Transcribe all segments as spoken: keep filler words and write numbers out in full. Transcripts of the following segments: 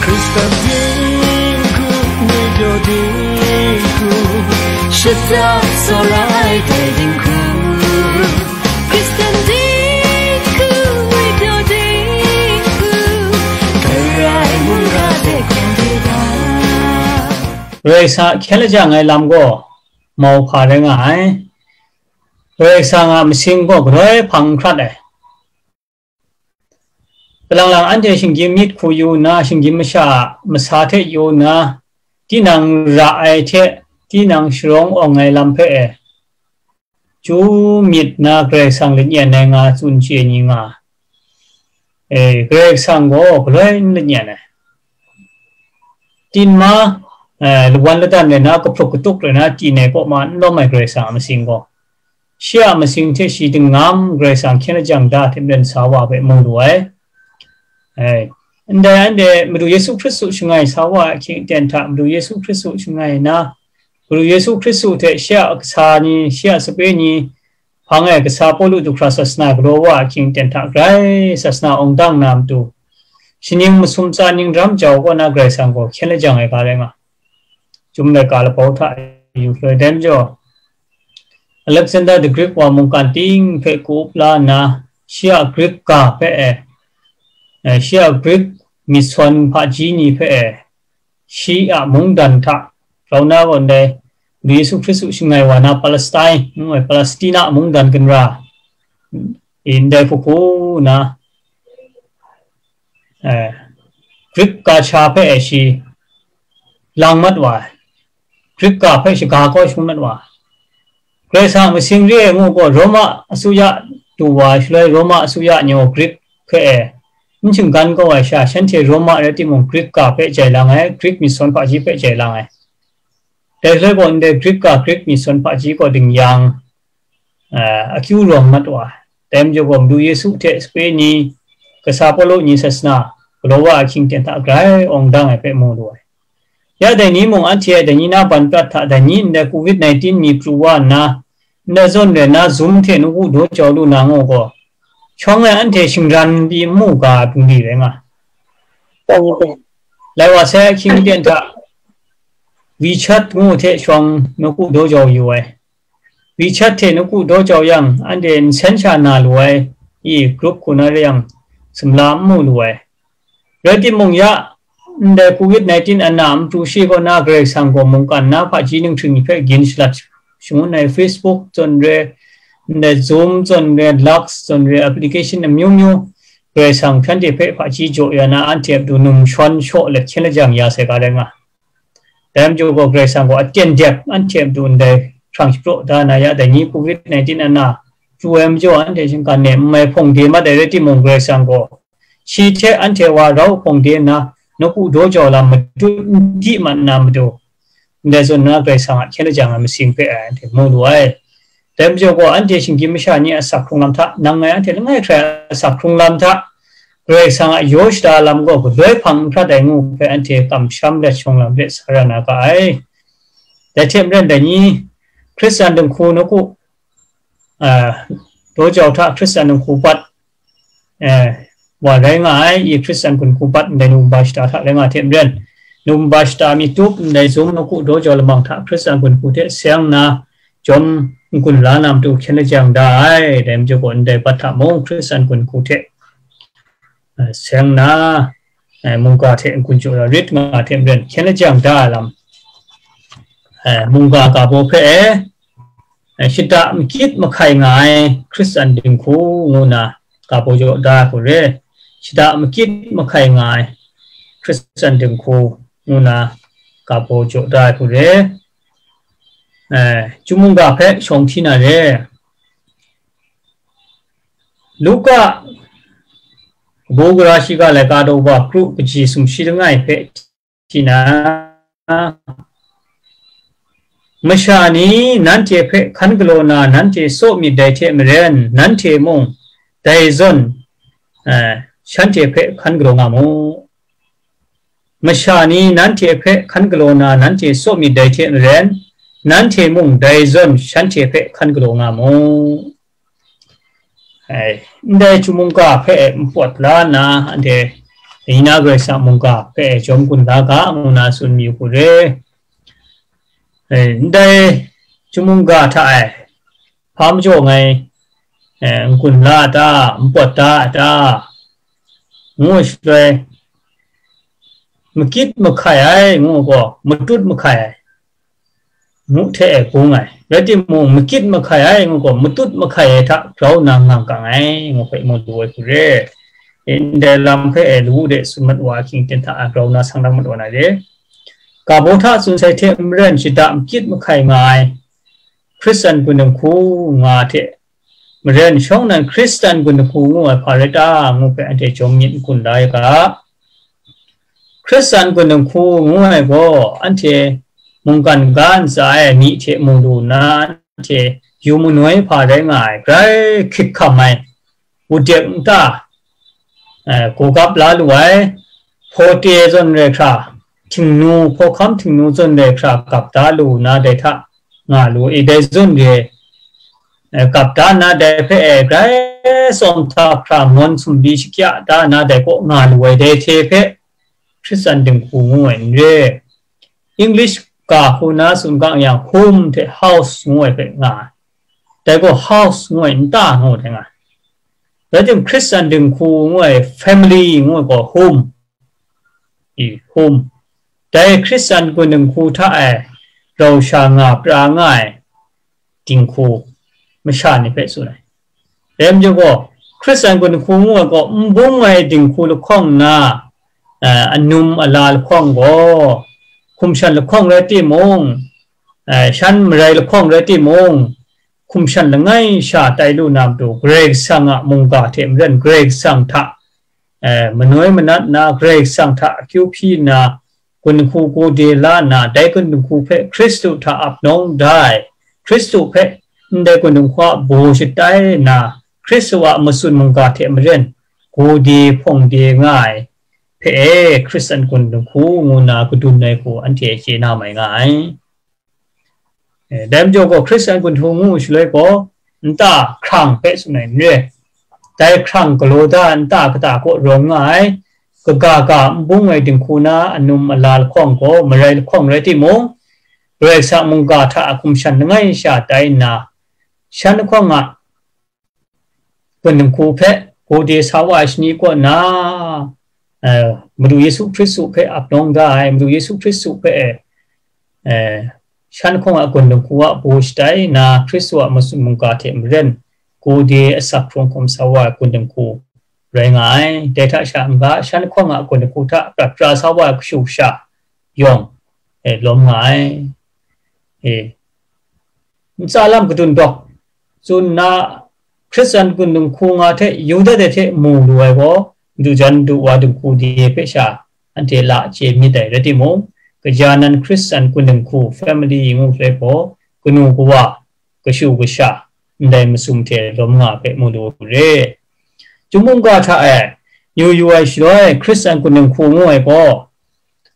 Hriston dinghku, ngwi daw dinghku, shata tsawra ai dai dinghku. Hriston dinghku, ngwi daw dinghku, karai mungga de hkyen de da. Karai Kasang a hkyen lajang ai lam gaw mau hpa rai nga ai. Karai Kasang a masing gaw galoi hpang n hkrat ai. Kalang lang anhte shinggyim myit hku yu nna, shinggyim masha a masa hte yu nna, tinang ra ai hte tinang sharawng awng ai lam hpe e, chyu myit nna Karai Kasang lanyan ai nga tsun chye ni nga. E, Karai Kasang gaw galoi n lanyan ai. Tin ma, e, lawan ladan rai nna, kahpruk katuk rai nna, tin ai kaw ma n lawm ai Karai Kasang a masing gaw, shi a masing hte shi dingngam Karai Kasang hkyen lajang da hte maren sa wa hpe mu lu ai. Ai, ndai anhte Madu Yesu Hkristu shangai sa wa ai ahkying aten hta Madu Yesu Hkristu shangai nna, Madu Yesu Hkristu hte shi a kasa ni, shi a sape ni, hpang e kasa Pawlu du hkra sasana galaw wa ai ahkying aten hta grai sasana awng dang na matu, shaning masum tsa ning daram jau kaw na Karai Kasang gaw hkyen lajang ai ga rai nga. Chyum laika labau hta yu hkoi dai majaw, Alexander the Great wa mungkan ting hpe ku up la nna, shi a Greek ga hpe e, e, shi a Greek myit sawn hpaji ni hpe e, shi a mungdan hta rau na gaw ndai, Yesu Hkristu shangai wa na Palestine ngu ai Palestina mungdan ginra, ndai hku hku na, eh, Greek ga sha hpe e shi lang mat wa ai, Greek ga hpe shaga kau shangun mat wa ai. Karai Kasang masing re ai ngu gaw, Roma asuya du wa ai shaloi, Roma asuya ni gaw Greek hpe e n shinggan kau ai sha, shanhte Roma rai timung, Greek ga hpe jai lang ai, Greek myit sawn hpaji hpe jai lang ai. Dai shaloi gaw, ndai Greek ga, Greek myit sawn hpaji gaw dingyang, eh, akyu rawng mat wa ai. Dai majaw gaw, Madu Yesu hte sape ni, kasa Pawlu ni sasana galaw wa ahkying aten hta grai awng dang ai hpe mu lu ai. Ya dai ni mung anhte dai ni na ban prat hta dai ni ndai covid nineteen ni pru wa nna, ndai zawn rai nna Zoom hte nawku daw jau lu na ngu gaw, shawng e anhte shingran pyi n mu ga ai bungli rai nga. Lai wa sai ahkying aten hta WeChat ngu hte shawng nawku daw jau yu ai. WeChat hte nawku daw jau yang, anhte nsen sha na lu ai, i group hku na rai yang, sumla n mu lu ai. Rai timung ya, ndai covid nineteen ana n pru shi kaw na Karai Kasang gaw mungkan na hpaji ninghting ni hpe gin shalat shangun ai Facebook zawn re, ndai Zoom zawn re, Lux zawn re, application amyu myu, Karai Kasang hpyanhte hpe hpaji jaw ya na, anhte a matu num shawn shaw let hkyen lajang ya sai ga rai nga. Dai majaw gaw Karai Kasang gaw aten dep anhte a matu ndai hkrang shapraw da na ya, dai ni covid nineteen ana pru ai majaw anhte shinggan e n mai hpawng de mat ai rai timung, Karai Kasang gaw shi hte anhte wa rau hpawng de nna, nawku daw jau lam madut n di mat na matu, ndai zawn na Karai Kasang a hkyen lajang ai masing hpe anhte mu lu ai. Dai majaw gaw, anhte shinggyim masha ni a asak hkrung lam hta, nang ngai anhte langai hkrai a asak hkrung lam hta, Karai Kasang a yaw shada lam gaw galoi hpang n hkrat ai ngu hpe anhte kamsham let shawng lam let sa ra na ga ai. Dai hte maren dai ni, Hkristan dinghku nawku, a, daw jau hta Hkristan dinghku bat, eh, wa rai nga ai, i Hkristan gun hku bat ndai November shata hta rai nga hte maren, November shata mi tup ndai Zoom nawku daw jau lamang hta Hkristan gun hku hte seng nna, jawm n-gun la na matu hkyen lajang da ai, dai majaw gaw ndai bat hta mung Hkristan gun hku hte, eh, seng nna, eh, mungga hte n-gun jaw ya rit nga hte maren hkyen lajang da ai lam, eh, mungga ga baw hpe, eh, shada makyit mahkai nga ai Hkristan dinghku ngu na ga baw jaw da ai hku re, shada makyit mahkai nga ai Hkristan dinghku ngu na ga baw jaw da ai hku re, eh, chyum mungga hpe shawng hti na re. Luka kabu gara shiga laika daw wa kru kaji sumshi langai hpe hti na, masha ni nanhte hpe hkan galaw na nanhte saw myit dai hte maren, nanhte mung dai zawn, eh, shanhte hpe hkan galaw nga mu. Masha ni nanhte hpe hkan galaw na nanhte saw myit dai hte maren, nanhte mung dai zawn shanhte hpe hkan galaw nga mu. Ai, ndai chyum mungga hpe mpawt la nna, anhte, Karai Kasang mungga hpe jawm gun la ga, ngu na tsun mayu hku re. Ai, ndai chyum mungga hta e, hpa majaw ngai, eh, n-gun la a ta, n-pawt da a ta, ngu shaloi, makyit mahkai ai, ngu gaw, matut mahkai ai, ngu hte e bung ai. Rai timung, makyit mahkai ai, ngu gaw, matut mahkai ai hta grau nna ngang kang ai, ngu hpe mu lu ai hku re. Ndai lam hpe e lawu de tsun mat wa ahkying ten hta grau nna sang lang mat wa na re. Ga baw hta tsun sai hte maren shada makyit mahkai nga ai Hkristan gun dinghku nga hte maren shawng nnan Hkristan gun dinghku ngu ai hpa rai ta? Ngu hpe anhte jawm myit n-gun la ai ga. Hkristan gun dinghku ngu ai gaw anhte mungkan ga ntsa ai mi hte mu lu nna anhte yu manoi hpa rai nga ai, grai hkrit hkam ai, wudek nta, eh, gugap la lu ai, hpawte zawn rai hkra, htingnu, hpawhkam htingnu zawn rai hkra gap da lu na dai hta nga lu i, dai zawn re, eh, gap da na dai hpe e grai tsawm hta hkra ngawn sumbi shakya da na dai kaw nga lu ai dai hte hpe Hkristan dinghku ngu ai n re. English ga hku na tsun ga yang, home hte house ngu ai hpe nga ai. Dai gaw house ngu ai, nta ngu ai nga ai. Rai tim, Hkristan dinghku ngu ai, family ngu ai gaw home. I, home. Dai Hkristan gun dinghku hta e rau sha nga pra nga ai dinghku masha ni hpe tsun ai. Dai majaw gaw, Hkristan gun dinghku ngu ai gaw, n bung ai dinghku lahkawng na, eh, anum ala lahkawng gaw, hkum shan lahkawng rai timung, eh, shan marai lahkawng rai timung, hkum shan langai sha tai lu na matu, Karai Kasang a mungga hte maren Karai Kasang hta, eh, manoi manat nna, Karai Kasang hta akyu hpyi nna, gun dinghku gode la nna, dai gun dinghku hpe Hkristu hta ap nawng da ai, Hkristu hpe ndai gun dinghku a baw shatai nna, Hkristu a matsun mungga hte maren gode hpawng de nga ai hpe e, Hkristan gun dinghku ngu nna kadun ai hku anhte chye na mai nga ai. Eh, dai majaw gaw, Hkristan gun dinghku ngu shaloi gaw, nta hkrang hpe tsun ai n re. Dai hkrang galaw da ai nta kata kaw rawng nga ai, kaga ga n bung ai dinghku na anum ala lahkawng gaw marai lahkawng rai timung, Karai Kasang mungga hta a hkum shan langai sha tai nna, shan lahkawng a gun dinghku hpe gode sa wa ai shani kaw na, eh, Madu Yesu Hkristu hpe ap nawng da ai, Madu Yesu Hkristu hpe, eh, shan lahkawng a gun dinghku a baw shatai nna, Hkristu a matsun mungga hte maren gode asak hkrung hkum sa wa ai gun dinghku rai nga ai. Dai hta sha n-ga, shan lahkawng a gun dinghku hta prat pra sa wa ai kashu kasha yawng, eh, lawm nga ai. Eh, ntsa lam kadun dawk tsun nna, Hkristan gun dinghku nga hte Yuda de hte mu lu ai gaw, du jan du wa dinghku de hpe sha anhte la chye myit dai rai timung, kaja nan Hkristan gun dinghku, family ngu hpe gaw, kanu kawa, kashu kasha, ndai masum hte lawm nga hpe mu lu re. Chyum mungga hta e yu yu ai shaloi, Hkristan gun dinghku ngu ai gaw,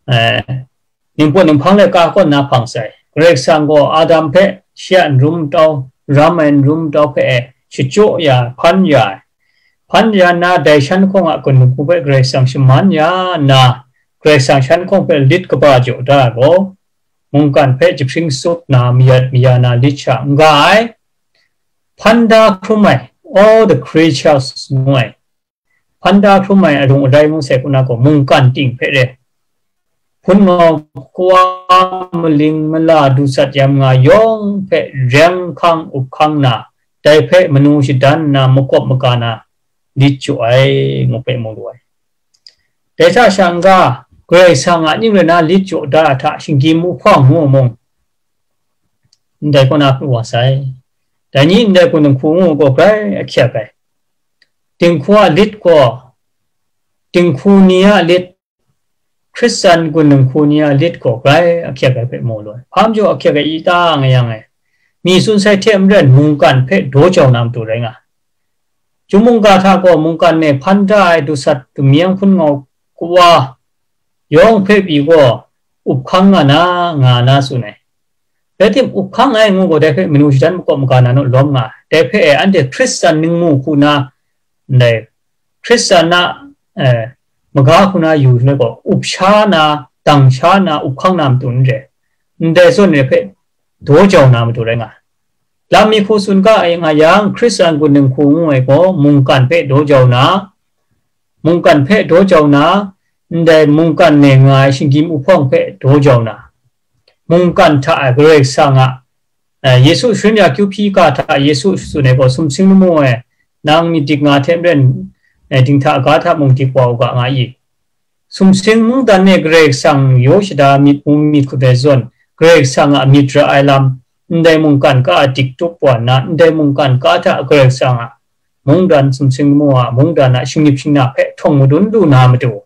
eh, Ningpawt ninghpang laika kaw nna hpang sai. Karai Kasang gaw Adam hpe shi a n rum tau, ram ai n rum tau hpe e shachyaw ya, hpan ya ai. Hpan ya nna, dai shan lahkawng a gun dinghku hpe Karai Kasang shaman ya nna, Karai Kasang shan lahkawng hpe lit kaba jaw da ai gaw, mungkan hpe jahpring tsup na, mayat maya na lit sha n ga ai. Hpan da hkrum ai, all the creatures ngu ai, hpan da hkrum ai arung arai ngu sai hku na gaw, mungkan ting hpe re. Hpun ngau, kawa, maling, mala, dusat, yam nga yawng hpe reng hkang, up hkang na, dai hpe manu shadan nna, makawp maga na, lit jaw ai, ngu hpe mu lu ai. Dai hta sha n-ga, Karai Kasang a ning rai na lit jaw da ai hta, shinggyim uhpawng ngu mung, ndai kaw na hpe wa sai. Dai ni ndai gun dinghku ngu gaw grai ahkyak ai. Dinghku a lit gaw, dinghku ni a lit, Hkristan gun dinghku ni a lit gaw grai ahkyak ai hpe mu lu ai. Hpa majaw ahkyak ai i ta nga yang e, mi tsun sai hte maren mungkan hpe daw jau na matu rai nga ai. Chyum mungga hta gaw mungkan e hpan da ai dusat, damyeng, hpun ngau, kawa, yawng hpe pyi gaw up hkang nga na, nga na tsun ai. Rai tim, up hkang ai ngu gaw, dai hpe manu shadan makawp maga na naw lawm nga ai. Dai hpe e, anhte Hkristan ningmu hku na, ndai Hkristan na, eh, maga hku na yu shaloi gaw, up sha na, dang sha na, up hkang na matu n re. Ndai zawn re hpe daw jau na matu rai nga ai. Lam mi hku tsun ga ai nga yang, Hkristan kunning hku ngu ai gaw, mungkan hpe daw jau na, mungkan hpe daw jau na, ndai mungkan ne nga ai shinggyim uhpawng hpe daw jau na, mungkan hta ai Karai Kasang a, eh, Yesu sharin ya kyu hpyi ga hta Yesu tsun ai gaw, sumsing lamu e, nang myit dik nga hte maren, eh, dinghta ga hta mung dik wa u ga, nga i. Sumsing mungdan e Karai Kasang yaw shada myit mu myit hkut ai zawn, Karai Kasang a myit ra ai lam, ndai mungkan ka a dik tup wa nna, ndai mungkan ka hta Karai Kasang a mungdan, sumsing lamu a mungdan a shingnip shingna hpe htawng madun lu na matu,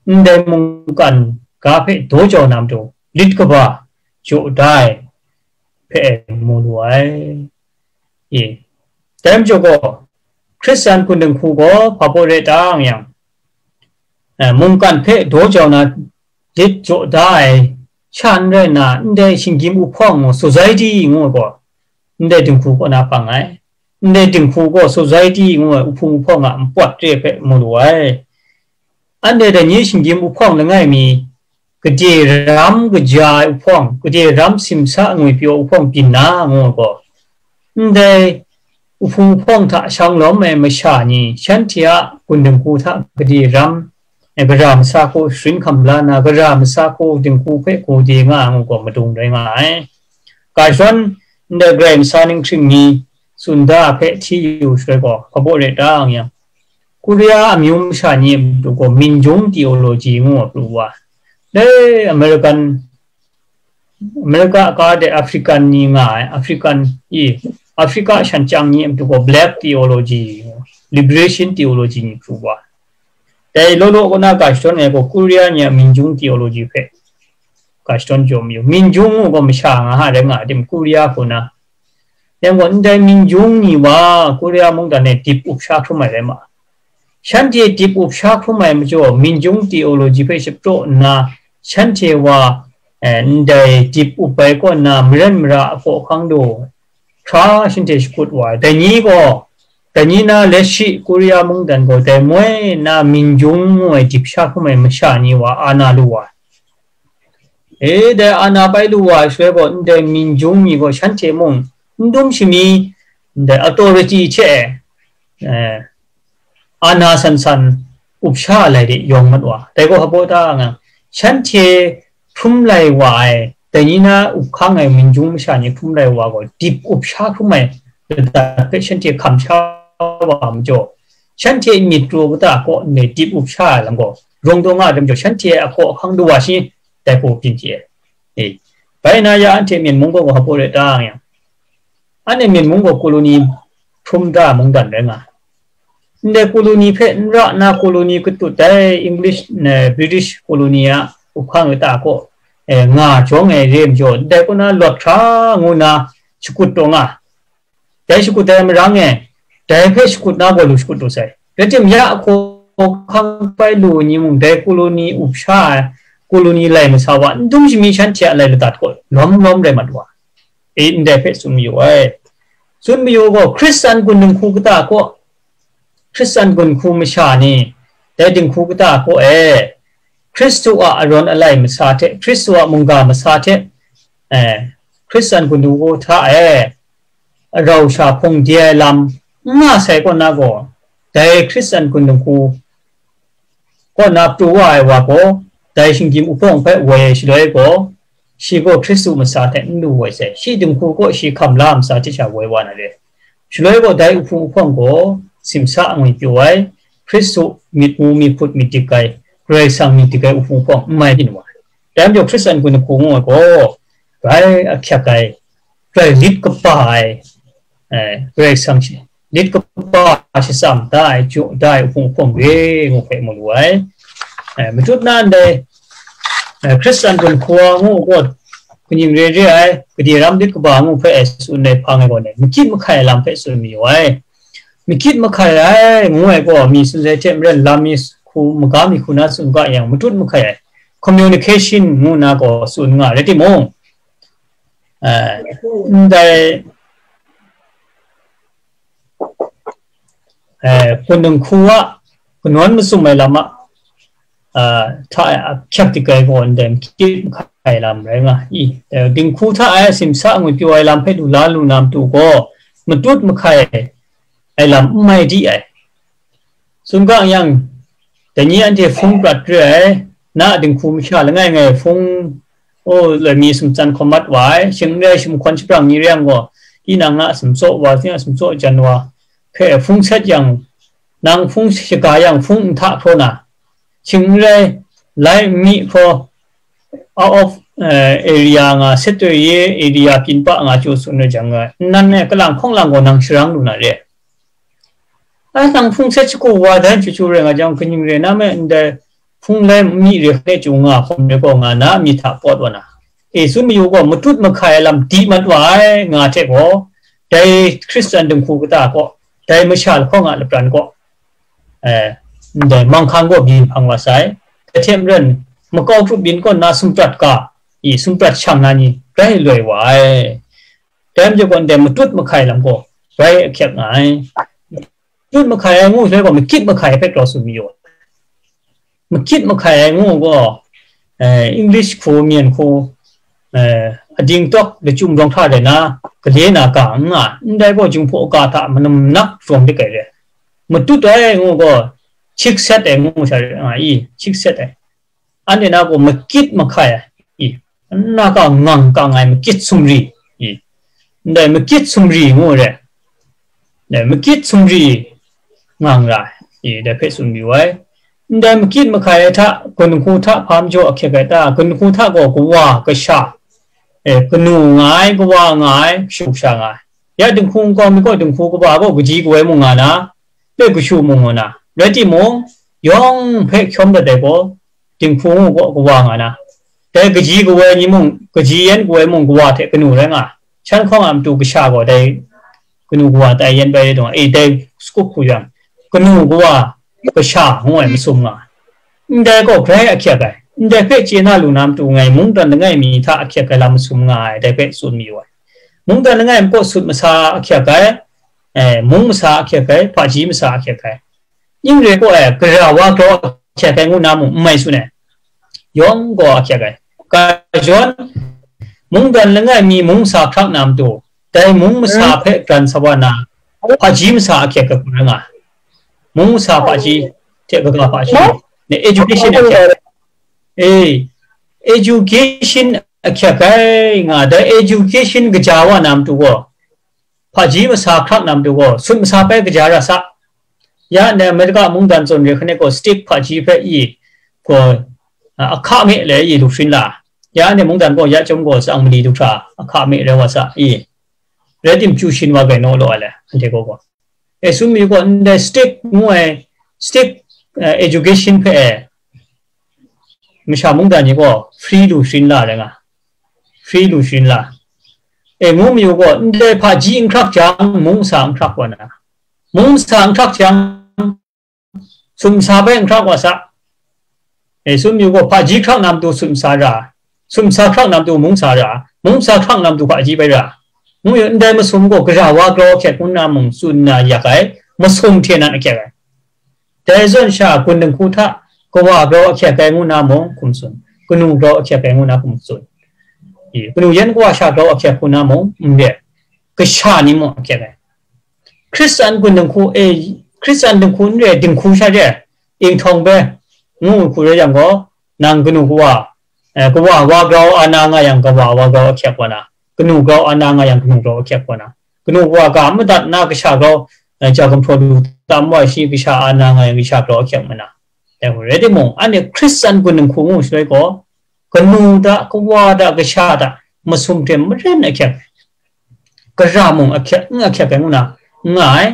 ndai mungkan ga hpe daw jau na matu, lit kaba jaw da ai hpe mu lu ai. E, dai majaw gaw, Hkristan kunning hku gaw hpa baw re ta nga yang, eh, mungkan hpe daw jau na lit jaw da ai sha n rai nna, ndai shinggyim uhpawng, society ngu ai gaw, ndai dinghku kaw na hpang ai. Ndai dinghku gaw society ngu ai uhpung uhpawng a npawt re hpe mu lu ai. Anhte dai ni shinggyim uhpawng langai mi, gade ram kaja ai uhpawng, gade ram simsa ngwi pyaw uhpawng byin na ngu ai gaw, ndai uhpung uhpawng hta shang lawm ai masha ni, shanhte a kunning hku hta gade ram, eh, gara masa hku sharin hkam la na, gara masa hku dinghku hpe gade nga ai ngu gaw madung rai nga ai. Ga shadawn ndai Karai masa ning hkring ni tsun da hpe hti yu shaloi gaw, hpa baw re ta nga yang, Korea amyu masha ni a matu gaw, minjung theology ngu ai pru wa. Dai American, America ka de African ni nga ai, African i, Africa shan chyang ni a matu gaw, black theology, liberation theology ni pru wa. Dai law law kaw na ga shadawn ai gaw, Korea ni a minjung theology hpe ga shadawn jaw mayu. Minjung ngu gaw masha nga ha rai nga ai tim, Korea kaw na. Yang gaw, ndai minjung ni wa Korea mungdan e dip up sha hkrum ai rai ma ai. Shanhte dip up sha hkrum ai majaw, minjung theology hpe shapraw nna, shanhte wa, eh, ndai dip up ai kaw nna, maren mara a hkawhkang daw hkra shanhte shakut wa ai. Dai ni gaw, dai ni na letshi Korea mungdan gaw, dai moi na minjung ngu ai dip sha hkrum ai masha ni wa ana lu wa ai. E, dai ana pai lu wa ai shaloi gaw, ndai minjung ni gaw shanhte mung n dum shami, ndai authority hte, eh, ana san san up sha ai lai de yawng mat wa. Dai gaw hpa baw ta nga, shanhte hkrum lai wa ai, dai ni na up hkang ai minjung masha ni hkrum lai wa gaw, dip up sha hkrum ai ladat hpe shanhte hkam sha wa majaw, shanhte myit kru kata kaw ndai dip up sha ai lam gaw, rawng daw nga ai majaw, shanhte a hkawhkang daw wa shi, dai hku byin hte ai. E, bai na ya anhte Myen mung gaw hpa baw re ta nga yang, anhte Myen mung gaw koloni hkrum da ai mungdan rai nga ai. Ndai koloni hpe n ra nna, koloni katut dai English, eh, British koloni a up hkang kata kaw, eh, nga jawng ai re majaw, ndai kaw na lawt hkra ngu nna shakut taw nga ai. Dai shakut ai marang e, dai hpe shakut na gaw lu shakut lu sai. Rai tim, ya hkawhkang pai lu ai ni mung, dai koloni up sha ai, koloni lai masa wa, n dum shami shanhte a lai ladat gaw lawm lawm rai mat wa. E, ndai hpe tsun mayu ai. Tsun mayu gaw, Hkristan kunning hku kata kaw, Hkristan kunning hku masha ni, dai dinghku kata kaw e, Hkristu a arawn alai masa hte, Hkristu a mungga masa hte, eh, Hkristan kunning hku hta e, arau sha hpung de ai lam n nga sai kaw na gaw, dai Hkristan kunning hku kaw na pru wa ai wa gaw, dai shinggyim uhpawng hpe woi ai shaloi gaw, shi gaw Hkristu masa hte n lu woi sai, shi dinghku kaw shi hkam la ai masa hte sha woi wa na re. Shaloi gaw, dai uhpung uhpawng gaw simsa angwi pyaw ai, Hkristu myit mu, myit hput, myit dik ai, Karai Kasang myit dik ai uhpung uhpawng n mai byin wa ai. Dai majaw, Hkristan kunning hku ngu ai gaw, grai ahkyak ai, grai lit kaba ai, eh, Karai Kasang shi, lit kaba shatsam da ai, jaw da ai uhpung uhpawng re ngu hpe mu lu ai. Eh, matut na ndai, eh, Hkristan kunning hku ngu gaw, kaning re re ai, gade ram lit kaba ngu hpe tsun ai hpang ai gaw, myit mahkai ai lam hpe tsun mayu ai. Myit mahkai ai ngu ai gaw, mi tsun sai hte maren, lam mi hku, maga mi hku na tsun ga yang, matut mahkai ai, communication ngu na gaw tsun nga rai timung, eh, ndai, eh, kunung hku a kanawn masum ai lam a, ah, hta e a hkyep dik ai gaw ndai makit mahkai lam rai nga i. Eh, dinghku hta e simsa ngwi pyaw ai lam hpe lu la lu na matu gaw, matut mahkai ai lam n mai di ai. Sumgang yang, dai ni anhte hpung prat re ai, na dinghku masha langai ngai hpung, o, loi mi sumtsan hkawm mat wa ai, shing n rai sumhkawn shabrang ni re yang gaw, tinang a sumtsaw wa, tinang a sumtsaw jan wa, hpe hpung set yang, nang hpung shaga yang hpung nta hkraw na, shing n rai, lai n mi hkraw, out of, eh, area nga, sector ye area pyin pa nga chyu tsun na jang nga, nnan e kalang hkawng lang gaw nang sharang lu na re. A nang hpung set shagu wa dan chyu chyu rai nga jang, kaning re na me ndai hpung lai mi re hkane chyu nga hkawm re gaw nga na mi hta pawt wa na. E, tsun mayu gaw, matut mahkai ai lam di mat wa ai nga hte gaw, dai Hkristan dinghku kata gaw, dai masha lahkawng a lapran gaw, eh, ndai manghkang gaw byin hpang wa sai. Dai hte maren, makau hkrup byin kaw nna sumtrat ga, i sumtrat shang na ni rai loi wa ai. Dai majaw gaw, ndai matut mahkai lam gaw rai ahkyep nga ai. Matut mahkai ai ngu shaloi gaw, makit mahkai ai hpe grau tsun mayu ai. Makit mahkai ai ngu gaw, eh, English hku, myen hku, eh, ading tawk lachyum rawng hta rai na, gale na ga n nga, ndai gaw, jinghpaw ga hta manam nak rawng dik ai re. Matut ai ngu gaw, chik set ai ngu sha re nga i, chik set ai. Anhte na gaw makit mahkai ai i, nna ka ngang ka ngai makit sumri i, ndai makit sumri ngu re. Ndai makit sumri ngang ra ai, i, dai hpe tsun mayu ai. Ndai makit mahkai ai hta, gun hku hta hpa majaw ahkyep ai ta? Gun hku hta gaw kawa kasha, e, kanu nga ai, kawa nga ai, kashu kasha nga ai. Ya dinghku nkau mi gaw, dinghku kaba gaw kaji kawoi mung nga na, pe kashu mung nga na, rai timung, yawng hpe hkyawm dat ai gaw, dinghku ngu gaw kawa nga na, dai kaji kawoi ni mung, kaji yan kawoi mung kawa hte kanu rai nga, shan hkawng a matu kasha gaw dai kanu kawa tai yan bai rai dawng, e, dai sagup hku yang, kanu kawa kasha ngu ai masum nga ai. Ndai gaw grai ahkyep ai, ndai hpe chye na lu na matu ngai mungdan langai mi hta ahkyep ai lam masum nga ai, dai hpe tsun mayu ai. Mungdan langai mi gaw sut masa ahkyep ai, eh, mung masa ahkyep ai, hpaji masa ahkyep ai. Ning re gaw, eh, gara wa grau ahkyep ai ngu na mung n mai tsun ai. Yawng gaw ahkyep ai. Ga jawn, mungdan langai mi mung masa hkrak na matu, dai mung masa hpe gran sa wa na, hpaji masa ahkyep ai hku rai nga ai. Mung masa hpaji, hte kaga hpaji, ne, education ahkyep ai. Eh, education ahkyep ai nga, dai education kaja wa na matu gaw, hpaji masa hkrak na matu gaw, sut masa bai kaja ra sa. Ya ndai Amerika mungdan zawn re hkane gaw, stick hpaji hpe i, gaw, a, ahka me le i lu sharin la. Ya ndai mungdan gaw, ya chyawm gaw, tsang mali du hkra, ahka me rai wa sa i. Rai tim, chyu sharin wa gai naw law ai le, anhte gaw gaw. E, tsun mi gaw, ndai stick ngu ai, stick, eh, education hpe e, masha mungdan ni gaw free lu sharin la rai nga, free lu sharin la. E, ngu mayu gaw, ndai hpaji n hkrak jang, mung masa n hkrak wa na, mung masa n hkrak jang, sut masa bai n hkrak wa sa. E, tsun mayu gaw, hpaji hkrak na matu sut masa ra, sut masa hkrak na matu mung masa ra, mung masa hkrak na matu hpaji bai ra. Ngu yu, ndai masum gaw gara wa grau ahkyep ngu na mung tsun na yak ai, masum hte nan ahkyep ai. Dai zawn sha, gun dinghku hta kawa grau ahkyep ai ngu na mung hkum tsun, kanu grau ahkyep ai ngu na hkum tsun, i, kanu yan kawa sha grau ahkyep ngu na mung n re, kasha ni mung ahkyep ai. Hkristan gun dinghku, e, Hkristan dinghku n re, dinghku sha re, inghtawn bai, ngu hku rai yang gaw, nang kanu kawa, eh, kawa wa grau a na nga yang, kawa wa grau ahkyep wa na, kanu grau a na nga yang, kanu grau ahkyep wa na, kanu kawa ga madat na kasha grau, eh, ja gumhpraw lu tam wa shi kasha a na nga yang, kasha grau ahkyep ma na. Dai hku rai timung, anhte Hkristan gun dinghku ngu shaloi gaw, kanu hta, kawa hta, kasha hta, masum hte maren ahkyep, gara mung ahkyep, n ahkyep ai ngu na n nga ai,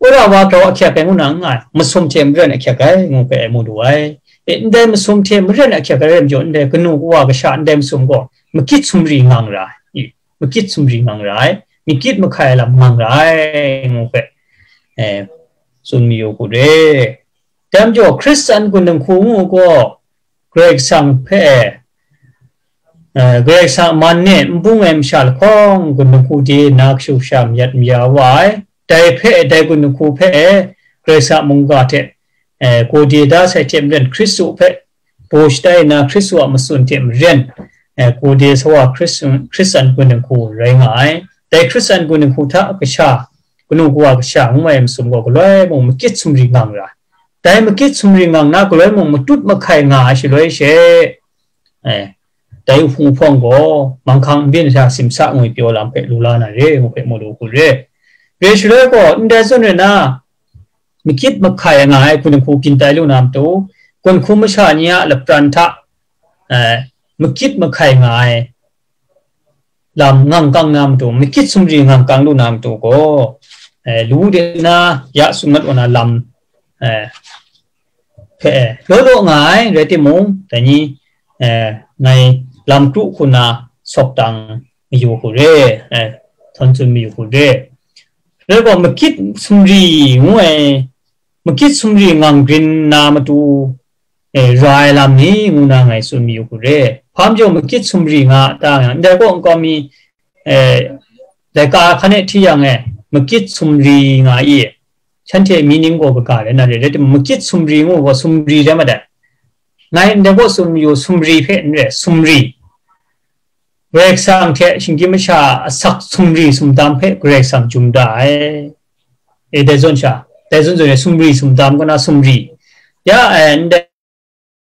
wora wa grau ahkyep ai ngu na n nga ai, masum hte maren ahkyep ai ngu hpe mu lu ai. E, ndai masum hte maren ahkyep ai rai majaw, ndai kanu kawa kasha ndai masum gaw makit sumri ngang ra ai, i, makit sumri ngang ra ai, makit mahkai ai lam ngang ra ai ngu hpe, eh, tsun mayu hku re. Dai majaw, Hkristan gun dinghku ngu gaw, Karai Kasang hpe, Karai Kasang a man e n bung ai masha lahkawng, gun dinghku de nna kashu kasha mayat maya wa ai. Dai hpe, dai gun dinghku hpe, Karai Kasang a mungga hte, eh, gode da sai hte maren, Hkristu hpe baw shatai nna, Hkristu a matsun hte maren, eh, gode sa wa Hkristu, Hkristan gun dinghku rai nga ai. Dai Hkristan gun dinghku hta kasha, kanu kawa kasha ngu ai masum gaw, galoi mung makit sumri ngang ra. Dai makit sumri ngang na galoi mung matut mahkai nga ai shaloi she, eh, dai hpung hpawng gaw manghkang nbyin sha simsa ngwi pyaw lam hpe lu la na re, ngu hpe mu lu hku re. Re shaloi gaw, ndai zawn re na, makit mahkai nga ai gun dinghku byin tai lu na matu, gun hku masha ni a lapran hta, eh, makit mahkai nga ai lam ngang kang na matu, makit sumri ngang kang lu na matu gaw, eh, lu de na ya tsun mat wa na lam, eh, hpe, eh, law law nga ai rai timung, dai ni, eh, ngai lam kru hku na sawk tang mayu hku re, eh, htawn tsun mayu hku re. Rai gaw, makit sumri ngu ai, makit sumri ngang grin na matu, eh, ra ai lam ni ngu na ngai tsun mayu hku re. Hpa majaw makit sumri nga ta nga, ndai kaw nkau mi, eh, laika hkan e hti yang, eh, makit sumri nga i, shanhte meaning gaw kaga rai na re, rai timung, makit sumri ngu gaw sumri rai mat ai. Ngai ndai kaw tsun mayu, sumri hpe n re, sumri. Karai Kasang hte shinggyim masha a asak sumri sumdam hpe Karai Kasang jum da ai. E, dai zawn sha, dai zawn zawn e sumri sumdam kaw na sumri. Ya, e, ndai,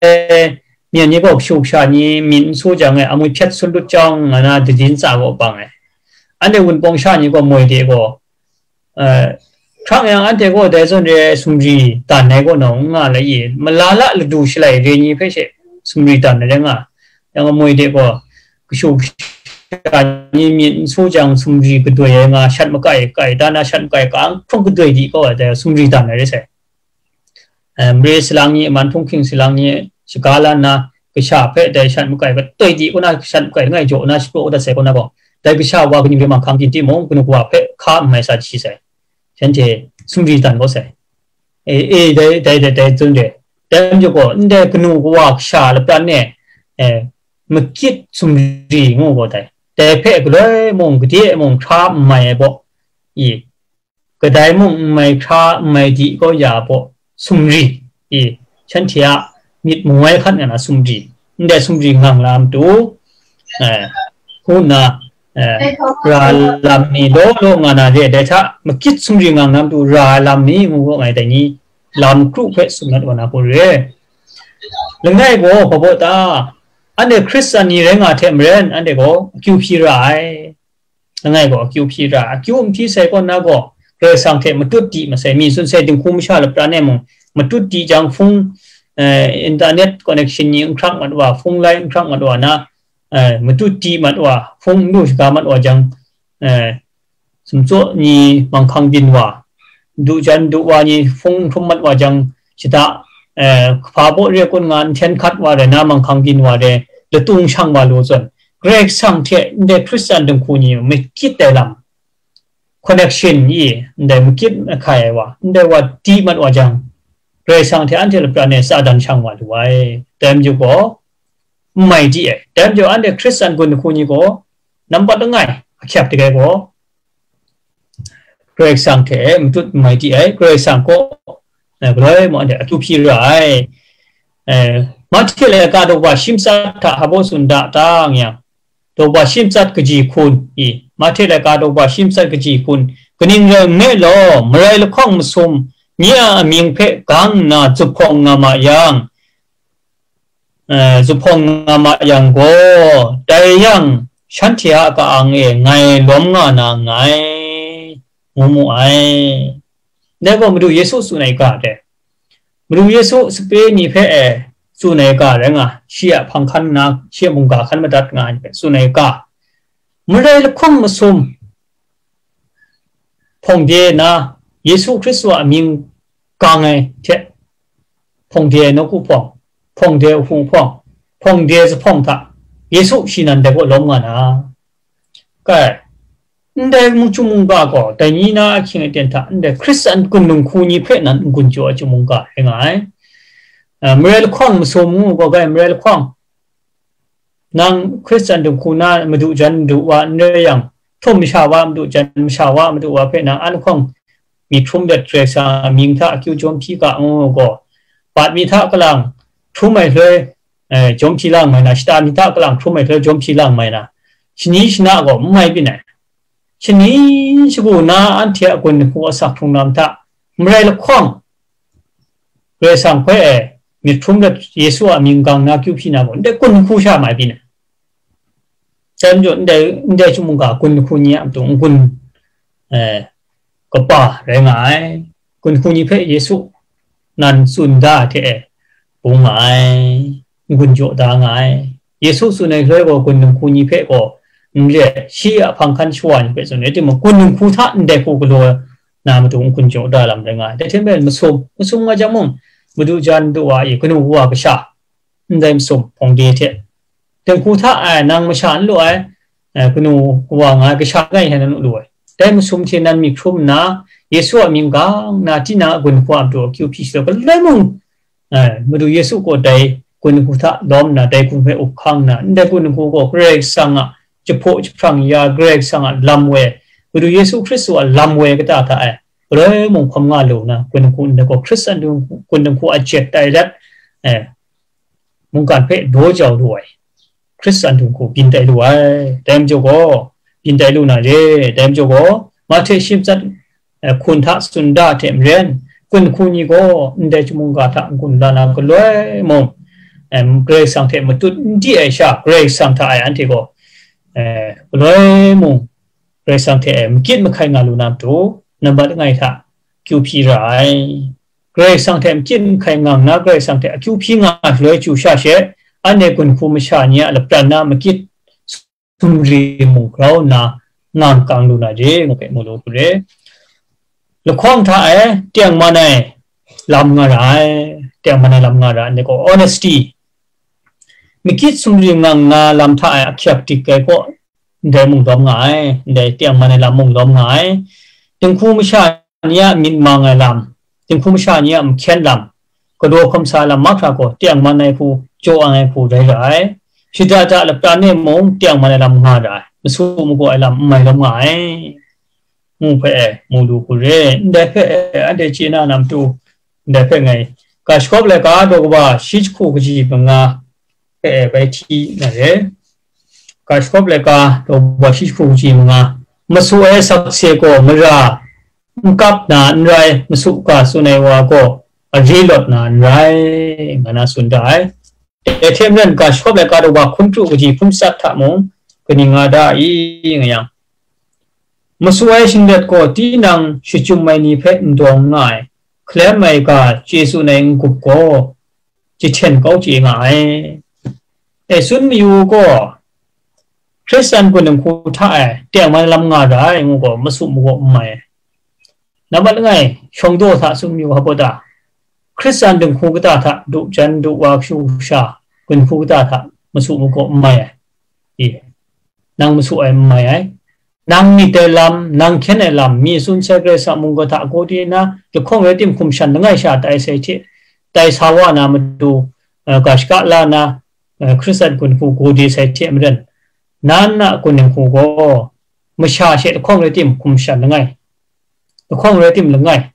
e, myen ni gaw kashu kasha ni myit n su jang e, amwi hpyet sun lut jang nga na, dadin tsa gaw bang ai. Anhte wunpawng sha ni gaw moi de gaw, eh, hkrang yang anhte gaw dai zawn re sumri dan ai kaw na n nga la i, malala ladu shalai re ni hpe she sumri dan ai rai nga. Yang moi de gaw, kashu kasha ni myit n su jang sumri kadoi ai nga, shat makai, kai dan na shat makai, kang hkrung kadoi di kaw ai dai sumri dan ai rai sai. Eh, mare salang ni, man hpung hking salang ni, shaga lan na, kasha hpe dai shat makai, kadoi di kaw na, shat makai langai jaw na, shapraw dat sai kaw na gaw, dai kasha wa kaning re manghkang byin timung, kanu kawa hpe hka n mai sa chyi sai. Shanhte sumri dan kaw sai. E, e, dai, dai, dai, dai, tsun de. Dai majaw gaw, ndai kanu kawa kasha lapran e, eh, makit sumri ngu gaw dai. Dai hpe galoi mung, gade mung, hkra n mai ai baw, i, kadai mung n mai hkra, n mai di kaw ya baw, sumri, i, shanhte a myit mu ai hkan nga na sumri, ndai sumri ngang la matu, eh, hku nna, eh, ra lam ni law law nga na re, dai hta makit sumri ngang na matu ra ai lam ni ngu gaw ngai dai ni lam kru hpe tsun mat wa na hku re. Langai gaw hpa baw ta, anhte Hkristan ni rai nga hte maren, anhte gaw akyu hpyi ra ai. Langai gaw akyu hpyi ra, akyu n hpyi sai kaw na gaw, Karai Kasang hte matut di masai, mi tsun sai dinghku masha lapran e mung, matut di jang hpung, eh, internet connection ni n hkrak mat wa, hpung lai n hkrak mat wa na, eh, matut di mat wa, hpung n du shaga mat wa jang, eh, sumtsaw ni manghkang byin wa, du jan du wa ni hpung hkrum mat wa jang, shada, eh, hpa baw re kun nga n hten hkat wa rai na manghkang byin wa re, latung shang wa lu zawn, Karai Kasang hte ndai Hkristan dinghku ni makit ai lam, connection i, ndai makit ahkai ai wa, ndai wa di mat wa jang, Karai Kasang hte anhte lapran e sa dan shang wa lu ai. Dai majaw gaw, n mai di ai. Dai majaw anhte Hkristan gun dinghku ni gaw, nampat langai, ahkyep dagai gaw, Karai Kasang hte matut n mai di ai, Karai Kasang kaw, eh, galoi mung anhte akyu hpyi ra ai. Eh, Mahte laika daw ba shi matsat hta hpa baw tsun da ta, ngu yang, daw ba shi matsat kaji hkun i, Mahte laika daw ba shi matsat kaji hkun, kaning rai nme law, marai lahkawng masum, nye a amying hpe gang nna zuphpawng nga ma yang, eh, zuphpawng nga ma yang gaw, dai yang, shanhte a ka-ang e ngai lawm nga na nngai, ngu mu ai. Dai gaw Madu Yesu tsun ai ga hte, Madu Yesu sape ni hpe e tsun ai ga rai nga, shi a hpang hkan nna, shi a mungga hkan madat nga ai hpe tsun ai ga, marai lahkawng masum, hpawng de na, Yesu Hkristu a amying gang ai hte, hpawng de ai nawku hpawng, hpawng de ai hpung hpawng, hpawng de ai zuphpawng hta, Yesu shi nan dai kaw lawm nga na. Kai, ndai mungchyum mungga gaw, dai ni na ahkying aten hta, ndai Hkristan gun dinghku ni hpe nan n-gun jaw ai chyum mungga rai nga ai. Eh, marai lahkawng masum ngu gaw, kai, marai lahkawng, nang Hkristan dinghku na madu jan madu wa n rai yang, htum masha wa madu jan masha wa madu wa hpe nang an hkawng myit hkrum let Karai Kasang a mying hta akyu jawm hpyi ga ngu gaw, bat mi hta kalang hkrum ai hloi, eh, jawm hpyi lang mai na, shata mi hta kalang hkrum ai hloi jawm hpyi lang mai na, shani shana gaw n mai byin ai. Shani shagu na anhte a gun dinghku asak hkrung lam hta, marai lahkawng, Karai Kasang hpe e myit hkrum let Yesu a mying gang na kyu hpyi na gaw, ndai gun dinghku sha mai byin ai. Dai majaw, ndai, ndai chyum mungga gun dinghku ni a matu n-gun, eh, kapa rai nga ai. Gun dinghku ni hpe Yesu nan tsun da hte e bung nga ai, n-gun jaw da nga ai. Yesu tsun ai hloi gaw gun dinghku ni hpe gaw n le, shi a hpang hkan shawa ni hpe tsun ai, timung gun dinghku hta ndai hku galaw na matu n-gun jaw da lam rai nga ai. Dai hte maren masum, masum nga jang mung, madu jan madu wa e kanu wa kasha, ndai masum hpawng de hte, dinghku hta ai nang masha n lu ai, eh, kanu wa nga ai kasha langai hte nan lu ai. Dai masum hte nan myit hkrum nna, Yesu a mying gang nna, tinang a gun dinghku a matu akyu hpyi shaloi, galoi mung, eh, Madu Yesu gaw dai gun dinghku hta lawm nna, dai gun hpe up hkang nna, ndai gun dinghku gaw Karai Kasang a jahpaw jahprang ya, Karai Kasang a lam woi, Madu Yesu Hkristu a lam woi kata hta e, galoi mung hkawm nga lu nna, gun dinghku ndai gaw Hkristan gun dinghku a jet tai dat, eh, mungkan hpe daw jau lu ai, Hkristan dinghku byin tai lu ai. Dai majaw gaw, byin tai lu na re, dai majaw gaw, Mahte shi matsat, eh, hkun hta tsun da hte maren, gun dinghku ni gaw ndai chyum mungga hta n-gun la na galoi mung, em, Karai Kasang hte matut n di ai sha, Karai Kasang hta e anhte gaw, eh, galoi mung Karai Kasang hte e makyit mahkai nga lu na matu, nambat langai hta kyu hpyi ra ai. Karai Kasang hte makyit mahkai nga nna, Karai Kasang hte akyu hpyi nga ai shaloi chyu sha she, anhte gun dinghku masha ni a lapran na makyit sumri mung grau nna nga kang lu na re, ngu hpe mu lu hku re. Lahkawng hta e tengman ai lam nga ra ai, tengman ai lam nga ra ai, ndai gaw honesty. Makyit sumri nga nna lam hta e ahkyak dik ai kaw, ndai mung lawm nga ai, ndai tengman ai lam mung lawm nga ai. Dinghku masha ni a myit mang ai lam, dinghku masha ni a mahkyen lam, galaw hkawm sa lam mahkra gaw, tengman ai hku, jaw ang ai hku rai ra ai. Shada da lapran e mung tengman ai lam nga ra ai, masu magaw ai lam n mai lawm nga ai, ngu hpe e mu lu hku re. Ndai hpe e anhte chye na na matu, ndai hpe ngai, Ga Shagawp laika daw kaba shi jahku kaji manga hpe e bai hti na re. Ga Shagawp laika daw kaba shi jahku kaji manga, masu ai sakse gaw mara n kap na n rai, masu ga tsun ai wa gaw ari lawt na n rai, nga na tsun da ai. Dai hte maren, Ga Shagawp laika daw kaba hkun kru kaji hkun matsat hta mung kaning nga da i, nga yang, masu ai shinglet gaw tinang shachyum ai ni hpe n dawng nga ai, hkalem ai ga chye tsun ai n-gup gaw jahten kau chye nga ai. E, tsun mayu gaw, Hkristan gun dinghku hta e tengman lam nga ra ai ngu gaw, masu magaw n mai ai. Nambat langai, shawng daw hta tsun mayu hpa ta, Hkristan dinghku kata hta du jan du wa kashu kasha, gun dinghku kata hta masu magaw n mai ai. I, nang masu ai n mai ai. Nang myit ai lam, nang hkyen ai lam, mi tsun sai Karai Kasang mungga hta gaw di na, lahkawng rai tim hkum shan langai sha tai sai hte, tai sa wa na matu, eh, ga shaka la na, eh, Hkristan gun dinghku gaw di sai hte maren, nan a gun dinghku gaw masha she lahkawng rai tim hkum shan langai, lahkawng rai tim langai,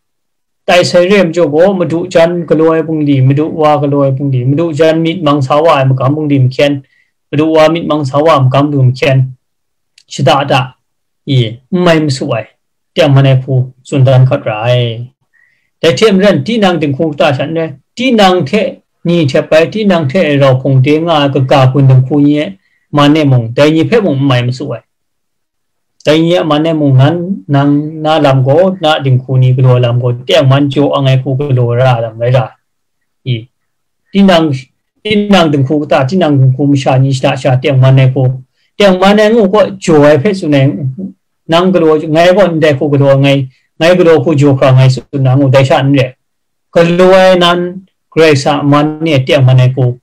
tai sai re ai majaw gaw, madu jan galaw ai bungli, madu wa galaw ai bungli, madu jan myit mang sa wa ai magam bungli mahkyen, madu wa myit mang sa wa ai magam bungli mahkyen, shada da i, n mai masu ai, tengman ai hku tsun dan hkawt ra ai. Dai hte maren, tinang dinghku kata sha n rai, tinang hte ni hte bai, tinang hte rau hpung de nga ai kaga gun dinghku ni e man e mung, dai ni hpe mung n mai masu ai. Dai ni a man e mung, nan, nang na lam gaw, na dinghku ni galaw lam gaw, tengman jaw ang ai hku galaw ra ai lam rai ra i. Tinang, tinang dinghku kata, tinang dinghku masha ni shada sha tengman ai hku, tengman ai ngu gaw, jaw ai hpe tsun ai, nang galaw, ngai gaw ndai hku galaw, ngai, ngai galaw hku jaw hkra ngai tsun na ngu, dai sha n re. Galaw ai nan, Karai Kasang a man e tengman ai hku,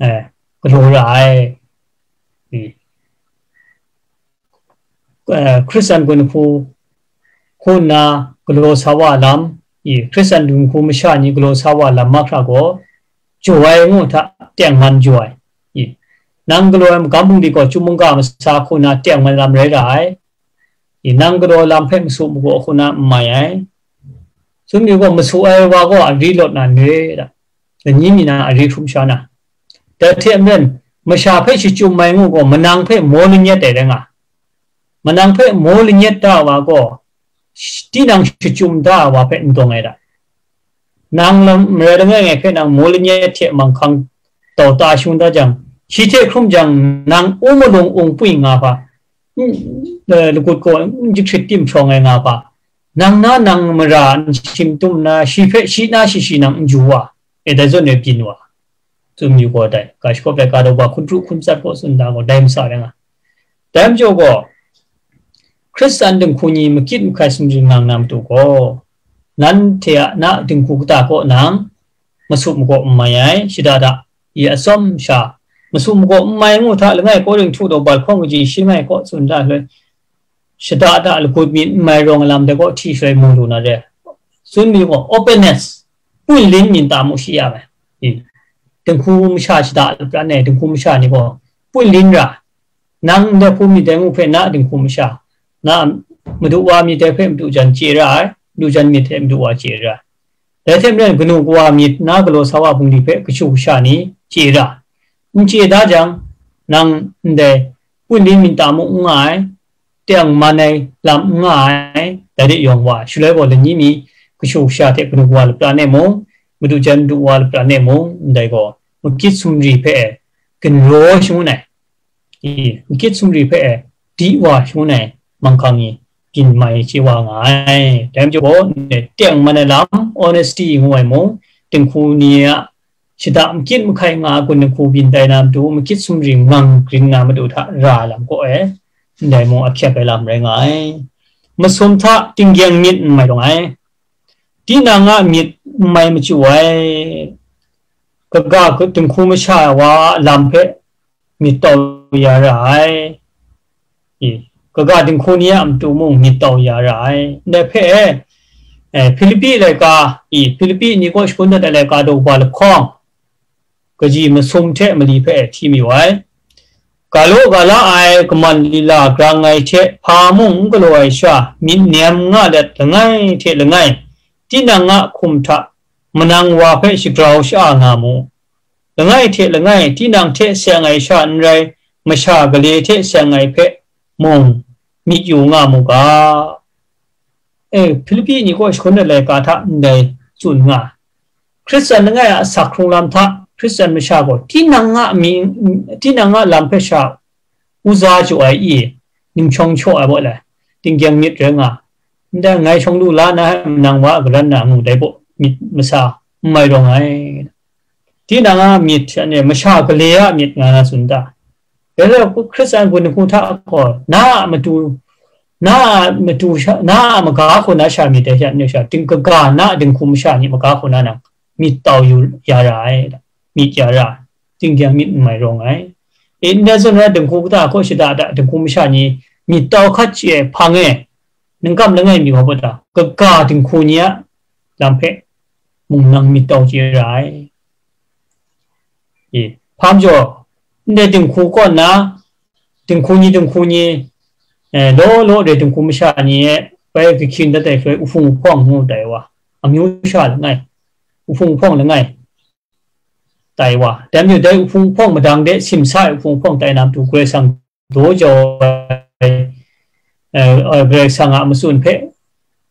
eh, galaw ra ai. I, eh, Hkristan gun dinghku hku nna galaw sa wa lam, i, Hkristan gun dinghku masha ni galaw sa wa lam mahkra gaw, jaw ai ngu hta tengman jaw ai, i, Nang galaw ai magam bungli gaw, chyum mungga masa hku na teng ai lam rai ra ai. I, nang galaw lam hpe masu magaw hku na n mai ai. Tsun mi gaw, masu ai wa gaw ari lawt na n re da. Lani mi na ari hkrum sha na. Dai hte maren, masha hpe shachyum ai ngu gaw, manang hpe maw lanyet ai rai nga. Manang hpe maw lanyet da wa gaw, sh-, tinang shachyum da wa hpe n dawng ai da. Nang lam marai langai ngai hpe nang maw lanyet hte manghkang tau ta shangun da jang, shi hte hkrum jang, nang u malung ung pwi nga hpa, n-, eh, lagut gaw n jahkrit tim hprawng ai nga hpa, nang na nang mara n shim tum na, shi hpe shi na shi shi nang n ju wa, e dai zawn e byin wa, tsun yu gaw dai, ga shakawp ai ga daw wa hkun pru hkun tsat gaw tsun da gaw dai masa rai nga. Dai majaw gaw, Hkristan dinghku ni makit mahkai sumri ngang na matu gaw, nanhte a na dinghku kata kaw nang, masu magaw n mai ai, shada da, i atsawm sha, masu magaw n mai ngu hta langai Korinhtu daw bal hkawng kaji shi langai kaw tsun da hloi, shada da lagut myit n mai rawng ai lam dai kaw hti shaloi mu lu na re. Tsun mi gaw openness, pun lin myin ta mu shi ya ai. I, dinghku masha shada lapran ai, dinghku masha ni gaw pun lin ra, nang ndai hku myit dai ngu hpe na dinghku masha, na madu wa myit dai hpe madu jan chye ra ai, madu jan myit hte madu wa chye ra ai. Dai hte maren kanu kawa myit na galaw sa wa bungli hpe kashu kasha ni chye ra, n chye da jang, nang ndai pun lin myin ta mu n nga ai, teng man ai lam n nga ai, dai de yawng wa, shaloi gaw lani mi kashu kasha hte kanu kawa lapran e mung, madu jan madu wa lapran e mung, ndai gaw makit sumri hpe ginraw shangun ai, i, makit sumri hpe di wa shangun ai manghkang ni byin mai chye wa nga ai. Dai majaw gaw, ndai teng man ai lam, honesty ngu ai mung, dinghku ni a shada makit mahkai nga ai gun dinghku byin tai na matu, makit sumri ngang grin na matu hta ra ai lam kaw e, ndai mung ahkyep ai lam rai nga ai. Masum hta tinggyeng myit n mai rawng ai. Tinang a myit n mai machyu ai. Kaga dinghku masha wa a lam hpe myit tau ya ra ai. I, kaga dinghku ni a matu mung myit tau ya ra ai. Ndai hpe, eh, Hpilipi laika, i, Hpilipi ni kaw shakun dat ai laika daw wa lahkawng, kaji masum hte mali hpe hti mayu ai. Ga law ga la ai kaman lila grang ai hte hpa mung n galaw ai sha, myit nem nga let langai hte langai, tinang a hkum hta manang wa hpe shagrau sha-a nga mu. Langai hte langai, tinang hte seng ai sha n rai, masha gale hte seng ai hpe mung myit yu nga mu ga. E, Hpilipi ni kaw shakun dat laika hta ndai tsun nga. Hkristan langai a asak hkrung lam hta, Hkristan masha gaw tinang a mying, tinang a lam hpe sha uza jaw ai i, nimshawng shaw ai baw lai, tinggyeng myit rai nga. Ndai ngai shawng lu la na, nang wa a garan na ngu dai baw myit masa n mai rawng ai. Tinang a myit sha ni, masha gale a myit nga na tsun ta? Dai le, Hkristan gun dinghku hta gaw, na a matu, na a matu sha, na a maga hku na sha myit dai sha ni sha, ting kaga na a dinghku masha ni maga hku na nang myit tau yu ya ra ai, myit ya ra, tinggyeng myit n mai rawng ai. E, ndai zawn rai dinghku kata hkaw shada da dinghku masha ni myit tau hkat chye ai hpang e, ningkam langai mi wa baw ta, kaga dinghku ni a lam hpe mung nang myit tau chye ra ai. E, hpa majaw, ndai dinghku kaw nna, dinghku ni, dinghku ni, eh, law law re dinghku masha ni e bai kahkyin dat ai hkoi, uhpung uhpawng ngu tai wa, amyu sha langai, uhpung uhpawng langai tai wa. Dai majaw, dai uhpung uhpawng madang de simsa ai uhpung uhpawng tai na matu, Karai Kasang daw jau ai, eh, eh, Karai Kasang a matsun hpe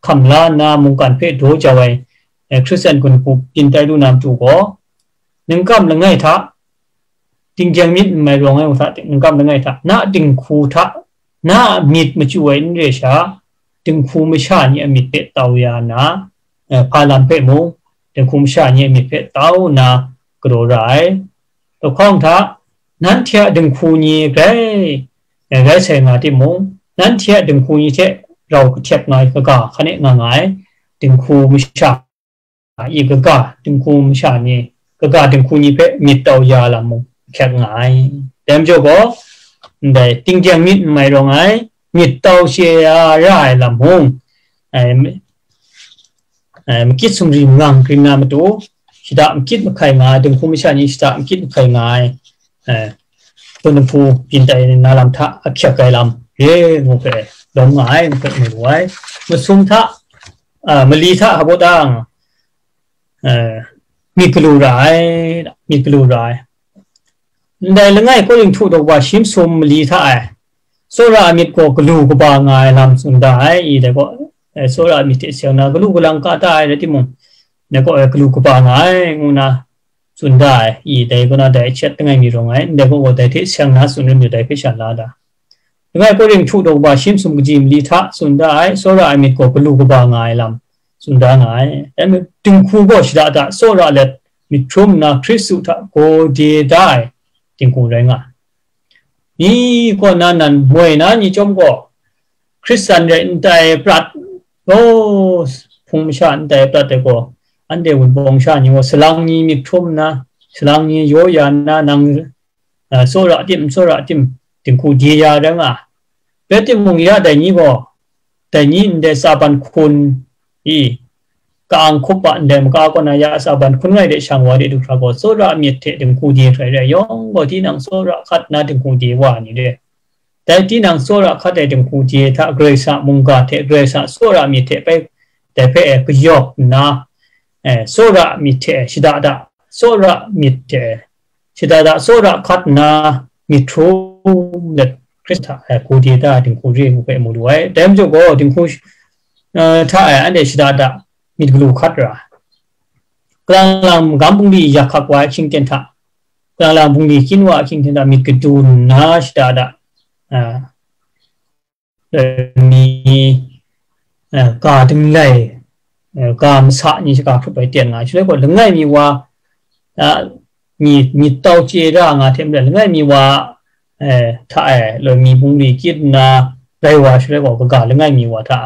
hkam la nna, mungkan hpe daw jau ai, eh, Hkristan gun dinghku byin tai lu na matu gaw, ningkam langai hta, tinggyeng myit n mai rawng ai hta, ningkam langai hta, na dinghku hta, na myit machyu ai n re sha, dinghku masha ni a myit hpe tau ya nna, eh, hpa lam hpe mung, dinghku masha ni a myit hpe tau nna galaw ra ai. Lahkawng hta, nanhte a dinghku ni grai, eh, rai sai nga timung, nanhte a dinghku ni hte rau kahtep nga ai kaga hkan e nga nga ai dinghku masha i kaga dinghku masha ni, kaga dinghku ni hpe myit tau ya lam mung ahkyep nga ai. Dai majaw gaw, ndai tinggyeng myit n mai rawng ai, myit tau chye ya ra ai lam mung, ai, ai, makit sumri ngang grin na matu, shada makit mahkai nga ai, dinghku masha ni shada makit mahkai nga ai, ai, Kaw Dinghku byin tai na lam hta ahkyak ai lam re ngu hpe lawm nga ai, ngu hpe mu lu ai. Masum hta, a, mali hta hpa baw ta nga, e, myit galu ra ai, myit galu ra ai. Ndai langai Korinhtu daw kaba shi masum mali hta e, tsawra a myit gaw galu kaba nga ai lam tsun da ai, i dai gaw, e, tsawra a myit hte seng na galu galang ka ta ai rai timung, dai gaw, e, galu kaba nga ai, ngu na tsun da ai, i dai gaw na dai hkyet langai mi rawng ai, ndai gaw gaw dai hte seng na tsun rim yu dai hpe sha la da. Langai Korinhtu daw kaba shi masum kaji mali hta tsun da ai, tsawra a myit gaw galu kaba nga ai lam tsun da nga ai. Dai majaw, dinghku gaw shada da tsawra let myit hkrum nna Hkristu hta gaw de da ai dinghku rai nga ai. Ni kaw na nan moi na ni chyawm gaw, Hkristan rai n tai prat, o, hpung masha n tai prat ai gaw, anhte wunpawng sha ni gaw, salang ni myit hkrum nna, salang ni yaw ya nna, nang, a, tsawra tim, tsawra tim, dinghku de ya rai nga ai. Rai timung, ya dai ni gaw, dai ni ndai tsa ban hkun i, ka-ang hkup a ndai maka kaw na ya tsa ban hkun ngai de shang wa de du hkra gaw, tsawra myit hte dinghku de hkrai rai yawng gaw, tinang tsawra hkat na dinghku de wa ni re. Dai tinang tsawra hkat ai dinghku de hta Karai Kasang mungga hte Karai Kasang tsawra myit hte pai, dai hpe e kayawp nna, e, tsawra myit hte shada da, tsawra myit hte shada da, tsawra hkat nna myit hkrum let Hkristu hta, e, gaw de da dinghku re ngu hpe mu lu ai. Dai majaw gaw dinghku, e, hta e anhte shada da myit galu hkat ra ai. Kalang lang magam bungli yak hkak wa ai hkying ten hta, kalang lang bungli kyin wa ai hkying ten hta myit gadun nna shada da, a, mi, eh, ga dinglai, eh, ga masa ni shaga hkrup ai ten nga ai. Shaloi gaw, langai mi wa, ah, ni, ni tau chye ra nga hte maren, langai mi wa, eh, hta e, loi mi bungli kyit nna rai wa shaloi gaw, kaga langai mi wa hta